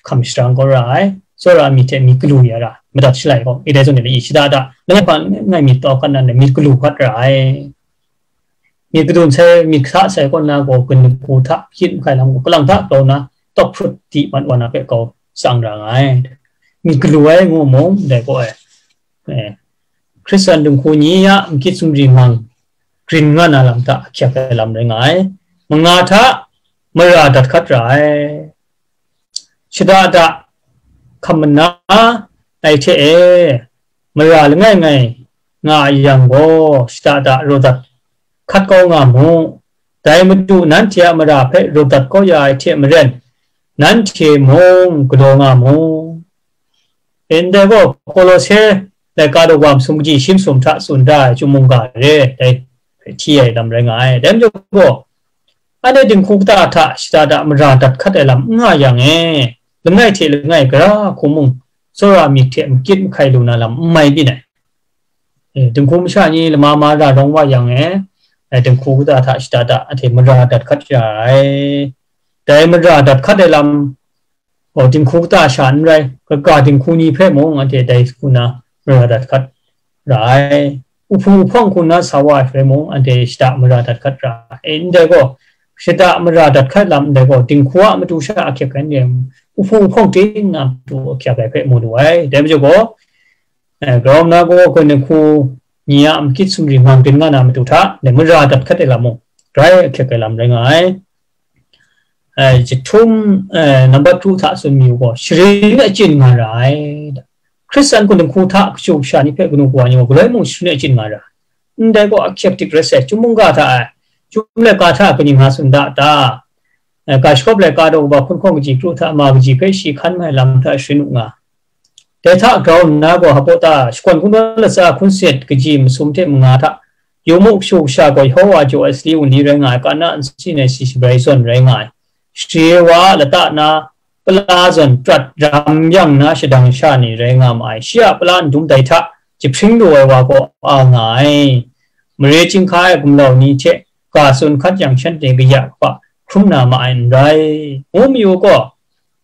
hkam sharang kau ra ai. Tsawra myit hte myit galu ya ra, madat shalai gaw, i dai zawn ni le, i shada da, langai hpa langai myit tau hkat nan myit galu hkat ra ai. Myit gadun sai, myit hta sai kaw na gaw, ganit hku hta, hkyit mahkai lam gaw, kalang hta grau na, tawk hprut di mat wa na hpe kau tsang ra nga ai. Myit galu ai ngu mung, dai gaw ai. Eh, Hkristan dinghku ni a nkyit sumri mang, grin nga na lam hta ahkyak ai lam rai nga ai. Manga hta mara dat hkat ra ai. Shada da hkam mana ai hte e, mara langai ngai nga a yang gaw, shada da raw dat hkat kau nga mu. Dai Madu nanhte a mara hpe raw dat kau ya ai hte maren, nanhte mung galaw nga mu. Ndai gaw, Kolose laika daw wa masum kaji shi masum hta tsun da ai chyum mungga re, dai hti ai lam rai nga ai. Dai majaw gaw, anhte dinghku kata hta shada da mara dat hkat ai lam n nga yang e, langai hte langai gara hku mung, tsawra myit hte makyit mahkai lu na lam n mai byin ai. Eh, dinghku masha ni lama ma ra rawng wa yang e, eh, dinghku kata hta shada da anhte mara dat hkat ya ai. Dai mara dat hkat ai lam, gaw, dinghku kata sha n rai, kaga dinghku ni hpe mung anhte dai hku na mara dat hkat ra ai. Uhpu uhpawng hku na sa wa ai hpe mung anhte shada mara dat hkat ra ai. E, ndai gaw, shada mara dat hkat lam ndai gaw, dinghku a matu sha ahkyak ai n rai, uhpu uhpawng ting na matu ahkyak ai hpe mu lu ai. Dai majaw gaw, eh, grau nna gaw, ganit hku ni a makyit sumri mang byin nga na matu hta, dai mara dat hkat ai lam mung, grai ahkyak ai lam rai nga ai. Eh, jahtum, eh, nambat kru hta tsun mi u gaw, sharin achyin nga ra ai. Hkristan kaw dinghku hta kashu kasha ni hpe kanu kawa ni gaw, galoi mung sharin achyin nga ra ai. Ndai gaw ahkyak dik rai sai, chyum mungga hta ai, chyum laika hta kaning nga tsun da ta? Eh, ga shakawp laika daw kaba hpun hkawng kaji kru hta ma kaji hpe shi hkan mai lam hta sharin u nga. Dai hta grau nna gaw, hpa ta, shakawn kungdawn latsa hkun set kaji masum hte manga hta, yu mu, kashu kasha gaw Yehova jaw ai sali wunli rai nga ai, kana nsin ai si shabrai zawn rai nga ai, share wa a lata na pala zawn prat ram yang na shadang sha ni rai nga ma ai, shi a pala ndum dai hta jahpring lu ai wa gaw a nga ai, mare chyinghka ai gumlau ni hte ga tsun hkat yang, shanhte kaya kaba hkrum na ma ai n rai, ngu mayu gaw,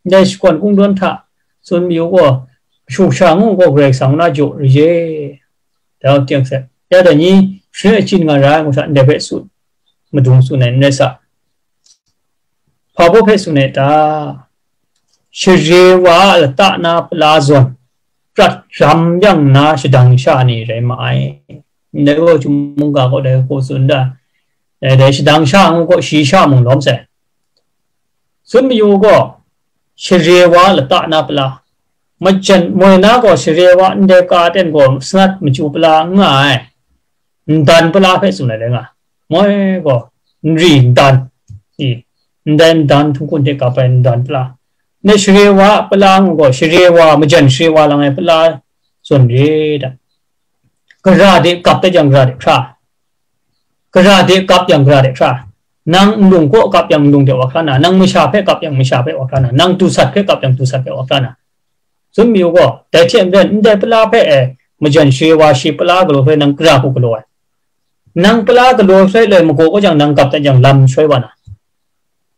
ndai shakawn kungdawn hta tsun mayu gaw, kashu kasha ngu gaw Karai Kasang na jaw rai e. Dai teng hte, ya dai ni, sharin achyin nga ra ai ngu hta ndai hpe tsun, madung tsun ai n rai sa. Hpa baw hpe tsun ai ta? Share wa a lata na pala zawn, prat ram yang na shadang sha ni rai ma ai. Ndai gaw chyum mungga gaw dai hku tsun da. Dai shadang sha ngu gaw, shi sha mung lawm sai. Tsun mayu gaw, share wa lata na pala, majan moi na gaw share wa ndai ka ten gaw sanat machyu pala n nga ai. Ndan pala hpe tsun ai rai nga. Moi gaw, nri ndan, i, ndai ndan htung kun hte kap ai ndan pala. Ndai share wa pala ngu gaw, share wa, majan share wa lang ai pala zawn re da. Gara de kap dat jang, gara de hkra. Gara de kap yang, gara de hkra. Nang nlung kaw kap yang, nlung de wa hkra na. Nang masha hpe kap yang, masha hpe wa hkra na. Nang dusat hpe kap yang, dusat hpe wa hkra na. Tsun mayu gaw, dai hte maren, ndai pala hpe e, majan share wa shi pala galaw hpe nang gara hku galaw ai. Nang pala galaw hpe loi magaw kau jang, nang kap dat jang, lam shoi wa na.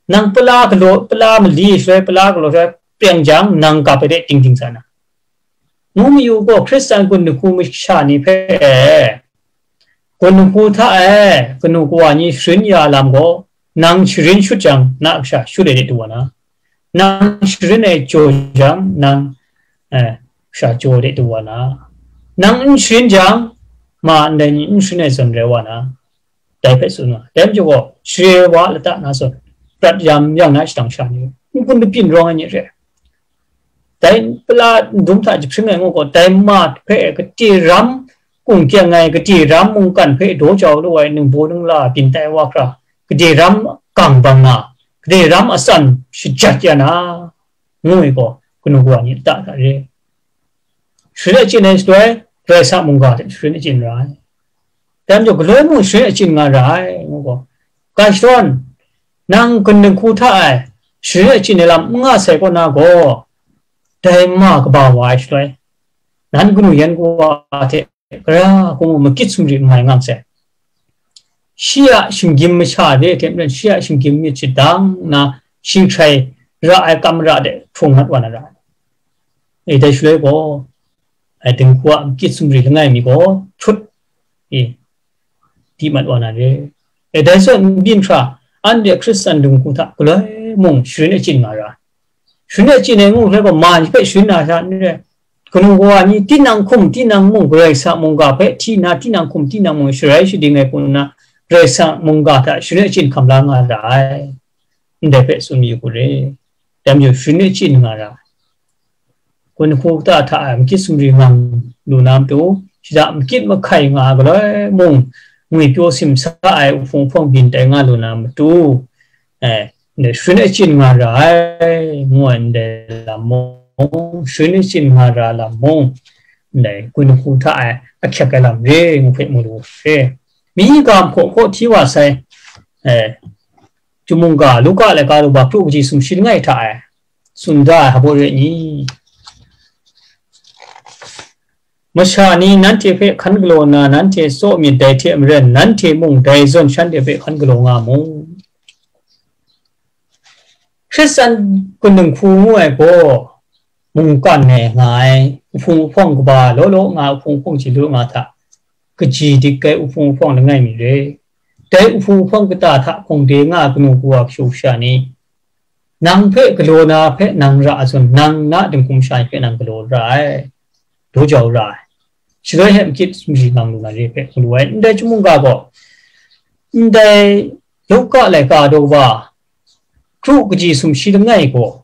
Nang pala galaw, pala mali shoi, pala galaw hpe preng jang, nang kap ai de ting ting sa na. Ngu mayu gaw, Hkristan gun dinghku masha ni hpe e, gun dinghku hta e, kanu kawa ni sharin ya lam gaw, nang sharin shut jang, na kasha shut ai de du wa na. Nang sharin ai jaw jang, nang, eh, kasha jaw ai de du wa na. Nang n sharin jang, ma ndai ni n sharin ai zawn rai wa na. Dai hpe tsun wa. Dai majaw gaw, share wa lata na zawn, prat yam yang na shadang sha ni, n-gun lapyin rawng ai ni re. Dai pala ndum hta jahpring ai ngu gaw, dai ma hpe kade ram kung kyang ai, kade ram mungkan hpe daw jau lu ai ningbaw ningla byin tai wa hkra, kade ram gang bang na, kade ram atsan shajat ya na, ngu ai gaw, kanu kawa ni lata hta re. Sharin achyin ai shaloi, Karai Kasang mungga hte sharin achyin ra ai. Dai majaw, galoi mung sharin achyin nga ra ai, ngu gaw. Ga shadawn, nang gun dinghku hta e, sharin achyin ai lam n nga sai kaw na gaw, dai ma kaba wa ai shaloi, nan kanu yan kawa hte gara hku mung makit sumri n mai nga sai. Shi a shinggyim masha re hte maren, shi a shinggyim myit shadang nna, shi hkrai ra ai kam ra de hkrung mat wa na ra ai. E, dai shaloi gaw, ai dinghku a makit sumri langai mi gaw hkrut, e, di mat wa na re. E, dai zawn n byin hkra, anhte Hkristan dinghku hta galoi mung sharin achyin nga ra ai. Sharin achyin ai ngu hkrai gaw, ma ni hpe sharin na sha n re. Kanu kawa ni tinang hkum, tinang mung, Karai Kasang mungga hpe hti nna, tinang hkum, tinang mung sharai shading ai hku nna, Karai Kasang mungga hta sharin achyin hkam la nga ra ai. Ndai hpe tsun mayu hku re. Dai majaw, sharin achyin nga ra ai. Gun dinghku kata hta e makit sumri ngang lu na matu, shada makit mahkai nga ai galoi mung, ngwipyaw simsa ai uhpung uhpawng byin tai nga lu na matu, eh, ndai sharin achyin nga ra ai, ngu ai ndai lam mung, sharin achyin nga ra lam mung, ndai gun dinghku hta e ahkyek ai lam re ngu hpe mu lu re. Myi ga hpaw hkaw hti wa sai, eh, Chyum mungga, Luka laika daw ba, kru kaji sumshi langai hta e, tsun da ai hpa re ni? Masha ni nanhte hpe hkan galaw nna, nanhte tsaw myit dai hte maren, nanhte mung dai zawn shanhte hpe hkan galaw nga mu. Hkristan gun dinghku ngu ai gaw, mungkan e nga ai, uhpung uhpawng kaba law law nga ai, uhpung uhpawng chyalu nga hta, kaji dik ai uhpung uhpawng langai mi re. Dai uhpung uhpawng kata hta hkungde nga ai kanu kawa kashu kasha ni, nang hpe galaw na hpe nang ra ai zawn, nang na dinghku masha ni hpe nang galaw ra ai, daw jau ra ai. Shaloi hte makit sumshi ngang lu na re hpe mu lu ai. Ndai chyum mungga gaw, ndai Luka laika daw ba, kru kaji sumshi langai gaw,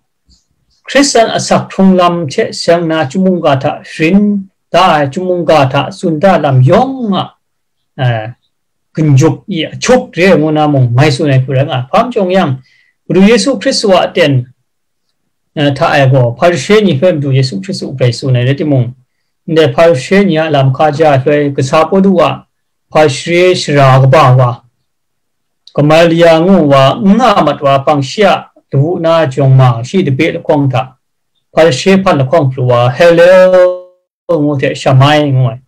Hkristan asak hkrung lam hte seng na chyum mungga hta sharin da ai, chyum mungga hta tsun da lam yawng a, eh, ginjup i ahkyuk re ngu na mung mai tsun ai hku rai nga ai. Hpa majaw yang, Madu Yesu Hkristu a aten, eh, hta e gaw, Hparishe ni hpe Madu Yesu Hkristu grai tsun ai rai timung, ndai Hparishe ni a lam hkaja ai shaloi, kasa Pawlu a Hparishe sara kaba wa, Gamalia ngu wa, n nga mat wa hpang, shi a lawu na jawng ma, shi dabe lahkawng hta, Hparishe hpan lahkawng pru wa, Hillel ngu hte Shamai ngu ai.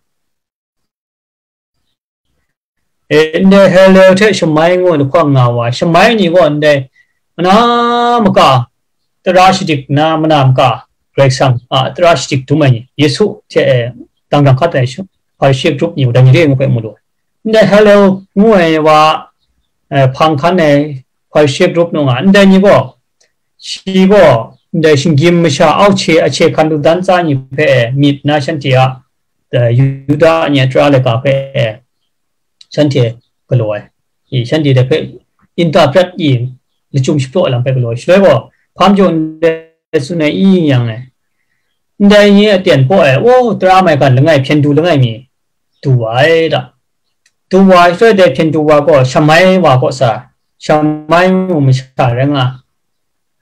E, ndai Hillel hte Shamai ngu ai lahkawng nga wa, Shamai ni gaw ndai mana maka tara shadik nna, mana maka Karai Kasang a tara shadik dum ai ni, Yesu hte, e, dang dang hkat ai Hparishe grup ni, dai ni re ngu hpe mu lu ai. Ndai Hillel ngu ai wa, e, hpang hkan ai Hparishe grup nu nga, ndai ni gaw, shi gaw ndai shinggyim masha auhche ahche hkan lu dan tsa ni hpe myit nna shanhte a, e, Yuda ni a tara laika hpe, e, shanhte galaw ai. i, shanhte dai hpe interpret i, lachyum shapraw ai lam hpe galaw ai. Shaloi gaw, hpa majaw ndai tsun ai i yin yang e, ndai ni a ten paw e, o, tara maigan langai, hpyen du langai mi du wa ai da. Du wa ai shaloi dai hpyen du wa gaw Shamai wa kaw sa, Shamai ngu masha rai nga,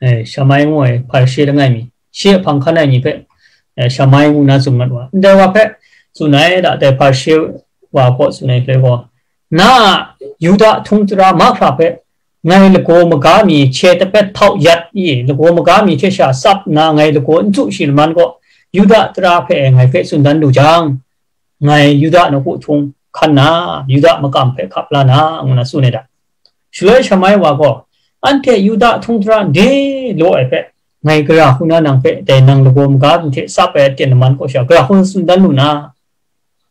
eh, Shamai ngu ai Hparishe langai mi, shi a hpang hkan ai ni hpe, eh, Shamai ngu na tsun mat wa. Ndai wa hpe tsun ai da, dai Hparishe wa kaw tsun ai hpe gaw, na a Yuda htung tara mahkra hpe ngai lagaw maga mi hte tapet hpau yat i, lagaw maga mi hte sha tsap nna ngai lagaw n tsu shi laman gaw, Yuda tara hpe ngai hpe tsun dan lu jang, ngai Yuda nawku htung hkan na, Yuda makam hpe hkap la na, ngu na tsun ai da. Shaloi Shamai wa gaw, anhte Yuda htung tara de law ai hpe, ngai gara hku na nang hpe, dai nang lagaw maga mi hte tsap ai aten laman kaw sha, gara hku tsun dan lu na,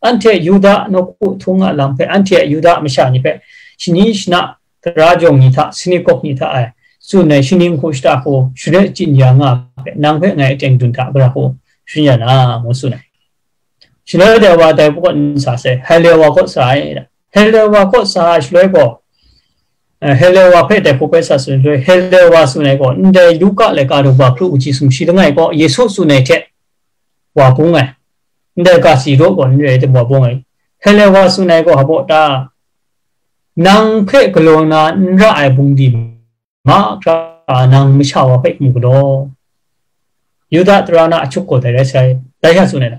anhte Yuda nawku htung a lam hpe, anhte a Yuda masha ni hpe, shani shana, tara jawng ni hta, sinagog ni hta e, tsun ai shaning hku shata hku, share chyin ya nga ai hpe, nang hpe ngai aten dun hta gara hku sharin ya na, ngu tsun ai. Shaloi dai wa dai hku kaw n sa sai, Helewa kaw sa ai. Helewa kaw sa ai shaloi gaw, eh, Helewa hpe dai hku bai sa tsun shaloi, Helewa tsun ai gaw, ndai Luka laika daw ba hkru kaji sumshi langai gaw, Yesu tsun ai hte wa bung ai. Ndai ga si raw gaw, n rai tim wa bung ai. Helewa tsun ai gaw, hpa ta, nang hpe galaw na n ra ai bungli mahkra nang masha wa hpe mu galaw. Yuda tara na ahkyuk gaw dai rai sai, dai sha tsun ai na.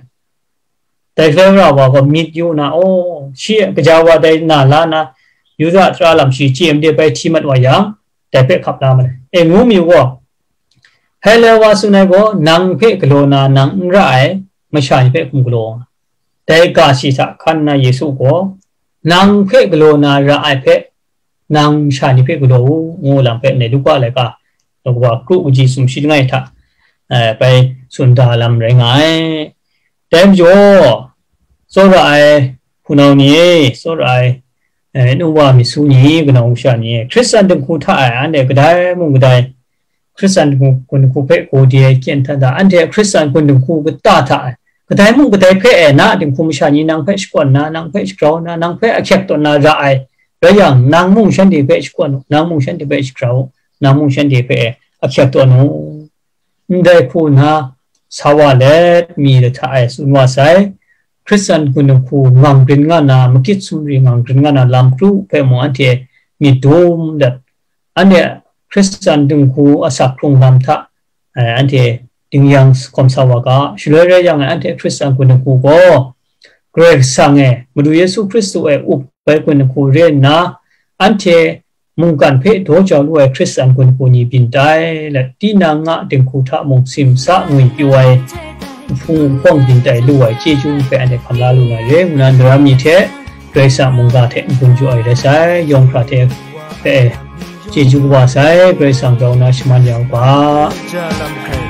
Dai hkrai ra wa gaw myit yu na, aw, shi a kaja wa dai na la na, Yuda tara lam shi chye made bai hti mat wa yang, dai hpe hkap la ma ai. E, ngu mi gaw, Helewa tsun ai gaw, nang hpe galaw na nang n ra ai masha ni hpe hkum galaw nga. Dai ga shi hta hkan na Yesu gaw, nang hpe galaw na ra ai hpe, nang masha ni hpe galaw u, ngu lam hpe ndai Luka laika, daw ba hkru kaji sumshi langai hta, eh, bai tsun da lam rai nga ai. Dai majaw, tsawra ai hpunau ni e, tsawra ai, eh, nu wa myit su ni, kanau kasha ni e, Hkristan dinghku hta e, anhte kadai mung kadai, Hkristan dinghku, gun dinghku hpe gawde ai kyen hta da, anhte Hkristan gun dinghku kata hta e, kadai mung kadai hpe e, na dinghku masha ni nang hpe shakawn na, nang hpe shagrau na, nang hpe ahkyep tawn na ra ai, rai yang, nang mung shanhte hpe shakawn u, nang mung shanhte hpe shagrau u, nang mung shanhte hpe e, ahkyep tawn u. Ndai hku nna sa wa let, mi lahta e tsun wa sai, Hkristan gun dinghku ngang grin nga na, makit sumri ngang grin nga na lam kru hpe mung anhte myit dum let, anhte Hkristan dinghku asak hkrung lam hta, eh, anhte dingyang hkawm sa wa ga, shaloi rai yang, anhte Hkristan gun dinghku gaw, Karai Kasang e, Madu Yesu Hkristu e up ai gun dinghku re nna, anhte mungkan hpe daw jau lu ai Hkristan gun dinghku ni byin tai, let tinang a dinghku hta mung simsa ngwi pyu ai, nhpung nhpawng byin tai lu ai chyeju hpe anhte hkam la lu na re, ngu na, ndara mi hte Karai Kasang mungga hte n-gun jaw ai rai sai, yawng hkra hte hpe chyeju kaba sai, Karai Kasang grau nna shaman ya u ga.